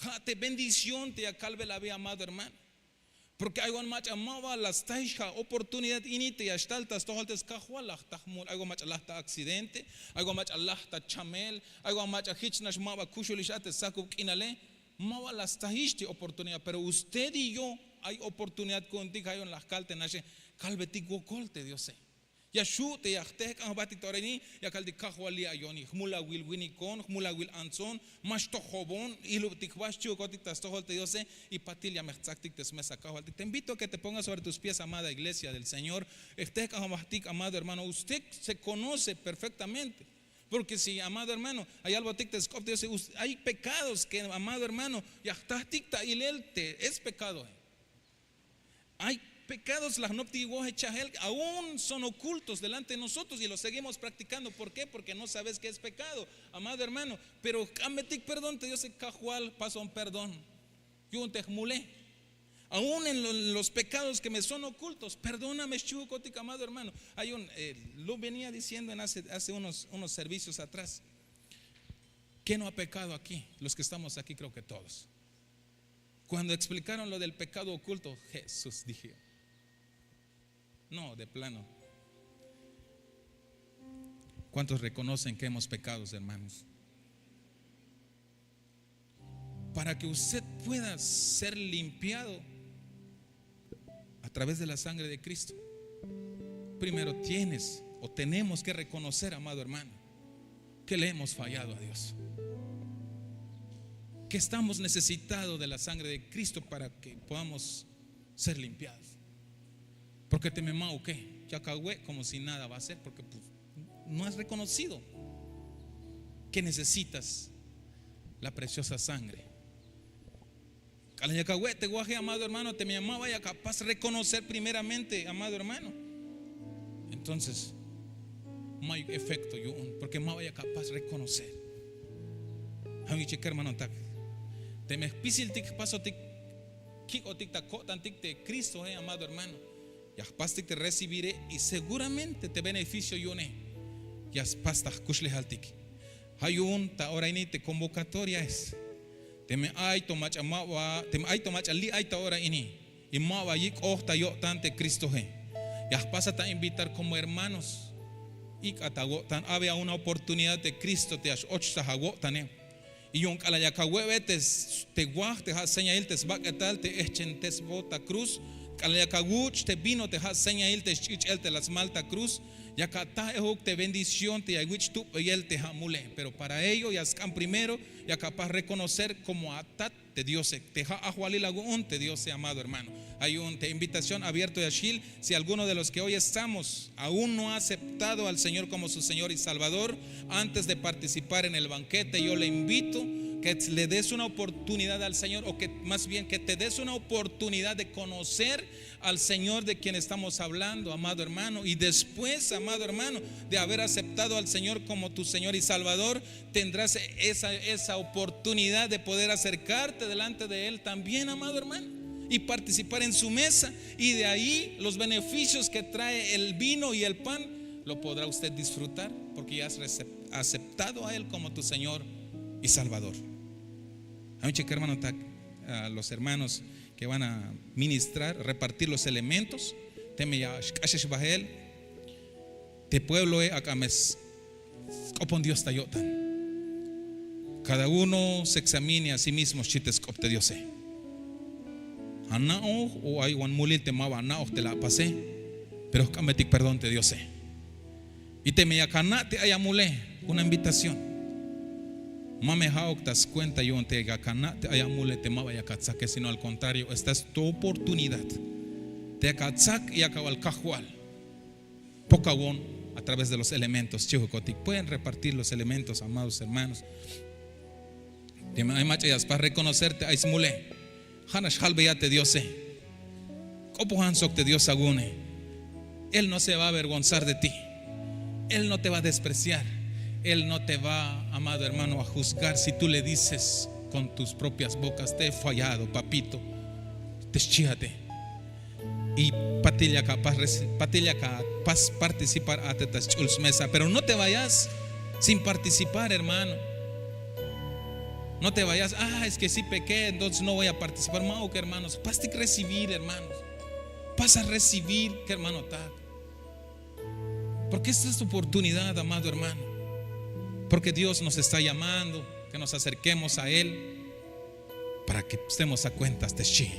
Ja' te bendición te ya kalbel abi, amado hermano. Porque ay wan mach'a ma ba la stajix ja' oportunidad ini te ya xtal ta stojol te skajwal, la jta jmul, ay wan mach'a la jta accidente, ay wan mach'a la jta chamel, ay wan mach'a jich nax ma ba kuxulix a te sakub k'inale. Ma ba la stajix te oportunidad, pero usted y yo ay oportunidad ku'untik. Ja' yu'un la jkal te naxe: kalbetik wokol te Diose. Ya xju' te ya jtejk'an jbahtik ta ora ini, ya kaltik: kajwal, li' ayon, jmulawil winikon, jmulawil antson, ma xtojobon, ijlubtik jba, xchi'okotik ta stojol te Diose. Y patil ya me jtsaktik te smesa kajwaltik. Te invito a que te pongas sobre tus pies, amada iglesia del Señor. Jtejk'an jbahtik, amado hermano, usted se conoce perfectamente. Porque si, amado hermano, ya yalbotik te sk'op te Diose, us-, hay pecados que, amado hermano, ya jtatik ta ilel te es pecado. Ay Pecados la jnoptik wojechajel, aún son ocultos delante de nosotros y los seguimos practicando. ¿Por qué? Porque no sabes qué es pecado, amado hermano. Pero k'ambetik perdón te Diose, Kajwal, pason perdón. Yu'un te jmule. Aún en lo- los pecados que me son ocultos, perdóname, xchihukotik, amado hermano. Hay un, eh, lo venía diciendo en hace, hace unos, unos servicios atrás. ¿Quién no ha pecado aquí? Los que estamos aquí, creo que todos. Cuando explicaron lo del pecado oculto, Jesús, dije, no, de plano. ¿Cuántos reconocen que hemos pecado, hermanos? Para que usted pueda ser limpiado a través de la sangre de Cristo, primero tienes o tenemos que reconocer, amado hermano, que le hemos fallado a Dios, que estamos necesitados de la sangre de Cristo para que podamos ser limpiados. Porque teme ma'uke, ya kawe como si nada va a ser, porque, pues, no has reconocido que necesitas la preciosa sangre. K'alal ya kawe te waje, amado hermano, teme ma ba ya kapas reconocer primeramente, amado hermano, entonces may efecto yu'un, porque ma ba ya kapas reconocer. Ja'un yichek, hermanotak, teme jpisiltik jpasotik, kik'otik ta ko'tantik te Cristoe, amado hermano, ya jpastik te recibire, y seguramente te beneficio yu'une ya spas ta jkuxlejaltik. Ja' yu'un ta ora ini te convocatoria es, teme ay to mach'a ma ba, teme ay to mach'a li' ay ta ora ini y ma ba yik'oj ta yo'tan te Cristoe, ya jpasat a invitar como hermanos. Ik'at awo'tan, ave a una oportunidad te Cristo te ya x-ochsaj awo'tane. Y yu'un k'alal ya kawe'be te s- te waj te ja' señail te sbak'etal te ejch'entel sbo ta cruz, k'alal ya kawuch' te vino te ja' señail te sch'ich'el te la smal ta cruz, ya kataj ejuk te bendición te ya wich' tubeyel te ja' mule. Pero para ello ya sk'an primero ya kapas reconocer como atat te Diose, te ja' ajwalil awu'un te Diose, amado hermano. Hay un te invitación abierto ya xjil. Si alguno de los que hoy estamos aún no ha aceptado al Señor como su Señor y Salvador, antes de participar en el banquete, yo le invito que le des una oportunidad al Señor, o que más bien que te des una oportunidad de conocer al Señor de quien estamos hablando, amado hermano. Y después, amado hermano, de haber aceptado al Señor como tu Señor y Salvador, tendrás esa, esa oportunidad de poder acercarte delante de Él también, amado hermano, y participar en su mesa. Y de ahí los beneficios que trae el vino y el pan lo podrá usted disfrutar, porque ya has recep- aceptado a Él como tu Señor y Salvador. Ja'un yichek, hermanotak, a los hermanos que van a ministrar, repartir los elementos. Teme ya xk'axex bahel te puebloe, ak'a me sk'opon Dios ta yo'tan. Cada uno se examine a sí mismo, xchi te sk'op te Diose. Ana'oj o ay wan mulil te ma ba ana'oj te la apase, pero jk'ambetik perdón te Diose. Y teme yak ana' te ay amule, una invitación. Ma me ja'uk ta scuenta yu'un te yak ana' te ay amule te ma ba yak atsake, sino al contrario, esta es tu oportunidad. Te yak atsak y yak awal, Kajwal, pokawon a través de los elementos, xchijukotik. Pueden repartir los elementos, amados hermanos. Teme ay mach'a ya spas reconocer te ay smule, ja' nax jalbeya te Diose. K'opojan sok te Dios awu'une. Él no se va a avergonzar de ti. Él no te va a despreciar. Él no te va, amado hermano, a juzgar si tú le dices con tus propias bocas: "Te he fallado, papito", te xchijate. Y patil yak apas reci- patil yak apas participar a te ta sch'ul smesa, pero no te vayas sin participar, hermano. No te vayas: "Ah, es que sí pequé, entonces no voy a participar". Ma'uk, hermanos, pastik recibir, hermanos. Pasa a recibir, que hermanotak. Porque esta es tu oportunidad, amado hermano. Porque Dios nos está llamando que nos acerquemos a Él para que estemos a cuentas, te xchi.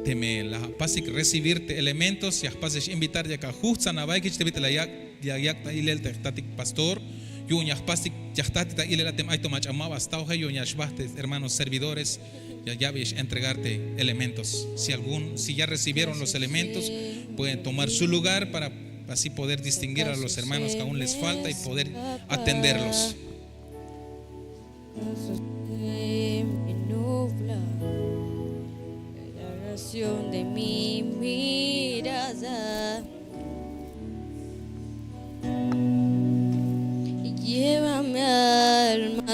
Teme la jpasik recibir te elementos, ya jpasik invitar, yak ajujts'an abaik jich te bit'il la yak' ya yak' ta ilel te jtatik pastor. Yu'un ya jpastik, ya jtatik ta ilel a teme ay to mach'a ma ba staoje, yu'un ya xbaj te hermanos servidores ya ya'be x-entregar te elementos. Si algún, si ya recibieron los elementos, pueden tomar su lugar para así poder distinguir a los hermanos que aún les falta y poder atenderlos. Oración de mi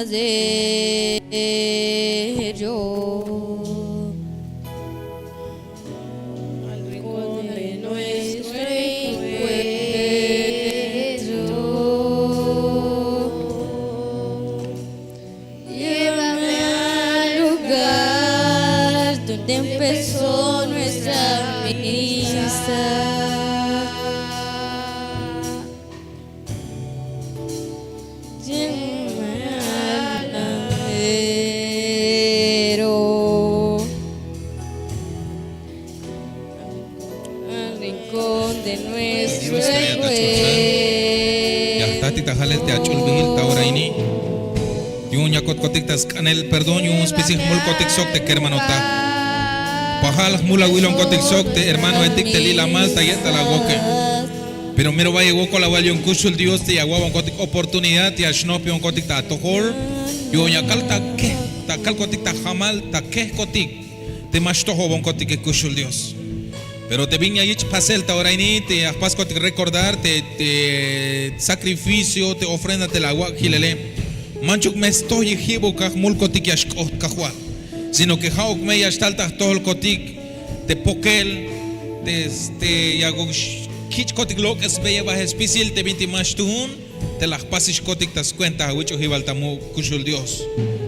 de yo. Al rincón de nuestro encuentro. Llévame al lugar donde empezó nuestra amistad. Llévame al ladero. Al rincón de nuestro encuentro. Ya jtatik ta jalel te ach'ulbihil ta ora ini. Yu'un ya kotkotik ta sk'anel perdón, yu'un spisil jmulkotik sok te kermanotak. Pajal jmul awilonkotik sok te hermanoetik te lilamal ta ye'tal awoke. Pero mero bayel wokol awal yu'un kuxul Dios te ya awa'bonkotik oportunidad, ya xnojbionkotik ta atojol. Yu'un ya kal ta kej, ta kalkotik ta jamal, ta kejkotik. Te ma xtojobonkotik kuxul Dios. Pero te bin ya yich' pasel ta ora ini, te ya jpaskotik recordar te, te sacrificio, te ofrenda te la awak' jilele. Manchuk me stoj yijibuk a jmulkotik ya xk'oht Kajwal, sino que ja'uk me ya xtal ta jtojolkotik te pokel, te, este, ya kuk' kich'kotik lok'esbeyel bael spisil te bintik ma xtuun. Te la jpasixkotik ta skuenta awich'ojibal ta muk' kuxul Dios.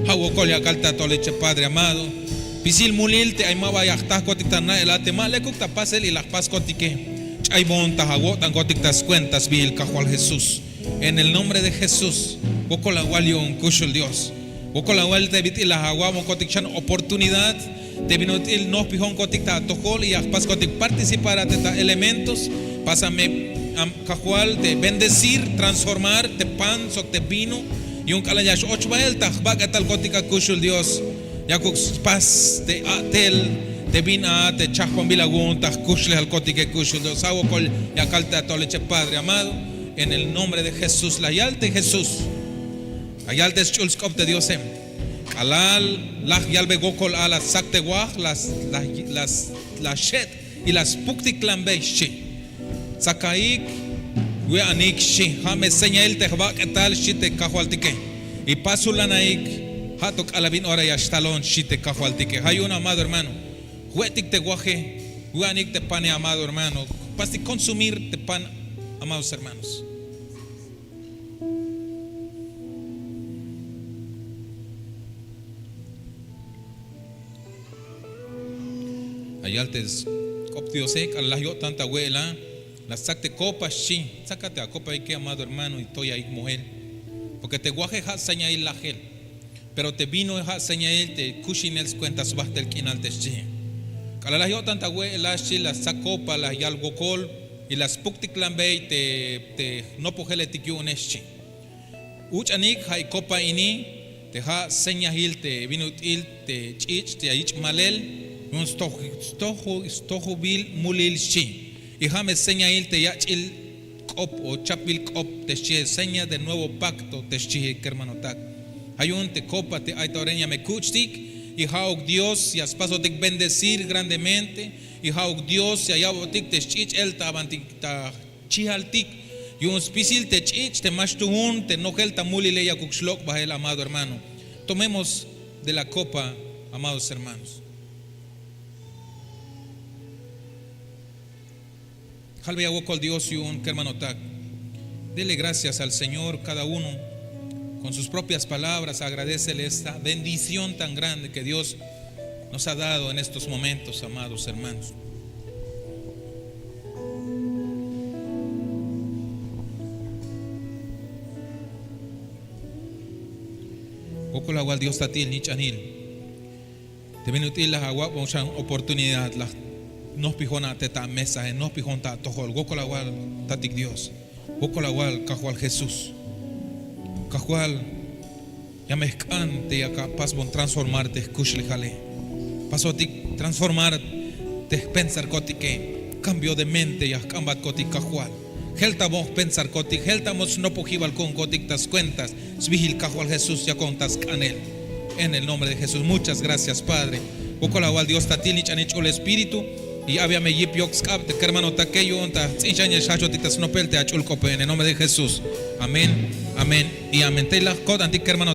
Ja' wokol ya kal ta tole che Padre amado. Spisil mulil te ay ma ba ya jtajkotik ta na'el a te ma lekuk ta pasel y la jpaskotike. Ch'aybon ta awo'tankotik ta skuenta sbiil Kajwal Jesús. En el nombre de Jesús. Wokol awal yu'un kuxul Dios. Wokol awal te bit'il la awa'bonkotik xan oportunidad te bin ut'il nojpijonkotik ta atojol y ya jpaskotik participar a te ta elementos. Pásame, am, Kajwal, te bendecir, transformar te pan sok te vino. Yu'un k'alal ya x-och bael ta jbak'etalkotik a kuxul Dios. Yakuk spas te a'tel te bin a te chajpanbil awu'un ta jkuxlejalkotike kuxul Dios. Ja' wokol ya kal ta tole che Padre amado, en el nombre de Jesús, la yal te Jesús. La yal te sch'ul sk'op te Diose. K'alal laj yalbe wokol a la stsak te waj, la, la, la, la xet' y la spuktiklanbey xchi. Tsakaik, we'anik xchi, ja' me señail te jbak'etal xchi te Kajwaltike. Y pasulanaik, ja' to k'alal bin ora ya xtalon xchi te Kajwaltike. Ja' yu'un amado hermano, jwe'tik te waje, we'anik te pane amado hermano, pastik consumir te pan amados hermanos. La yal te sk'op Diose, k'alal laj yo'tan ta we'el a, la stsak te kopa xchi, tsaka te akopaike amado hermano y toyaik mojel. Porque te waje ja' señail lajel. Pero te vino ja' señail te kuxinel skuenta sbajtel k'inal te xchi. K'alal laj yo'tan ta we'el a xchi, la stsak kopa, la yal wokol y la spuktiklanbey te, te jnopojeletik yu'une xchi. Uch'anik ja' i kopa ini te ja' señail te bin ut'il te ch'ich' te ya yich' malel yu'un stoju, stoju, stojubil mulil xchi. Y ja' me señail te yach'il k'op o chapbil k'op te xchie, seña de nuevo pacto te xchie kermanotak. Ja' yu'un te kopa te ay ta ora ini ya me kuch'tik y ja'uk Dios ya spasotik bendecir grandemente y ja'uk Dios ya ya'botik te xch'ich'el ta bantik ta chijaltik yu'un spisil te ch'ich' te ma xtuun te nojel ta mulile yakuk xlok' bael amado hermano. Tomemos de la copa, amados hermanos. Jalbeya wokol Dios yu'un kermanotak. Dele gracias al Señor cada uno con sus propias palabras, agradecele esta bendición tan grande que Dios nos ha dado en estos momentos, amados hermanos. Wokol awal Dios tatil nich'anil. Te bin ut'il la awak'bon xan oportunidad la nojpijon a te ta mesae, nojpijon ta atojol. Wokol awal tatik Dios. Wokol awal Kajwal Jesús. Kajwal, ya me jk'an te yak apasbon transformar te jkuxlejale. Pasotik transformar te jpensarkotike. Cambio de mente ya jk'anbatkotik Kajwal. Jeltabon jpensarkotik, jeltabon snopojibal ku'unkotik ta skuenta sbijil Kajwal Jesús yakon ta sk'anel. En el nombre de Jesús, muchas gracias Padre. Wokol awal Dios tatil nich'anil ch'ul espíritu. Y abya me yip yok sk'ab te kermanotake yu'un ta jts'in xan ya xjajchotik ta snopel te ach'ul k'ope en el nombre de Jesús. Amén, amén y amén. Tey la ko'tantik kermano.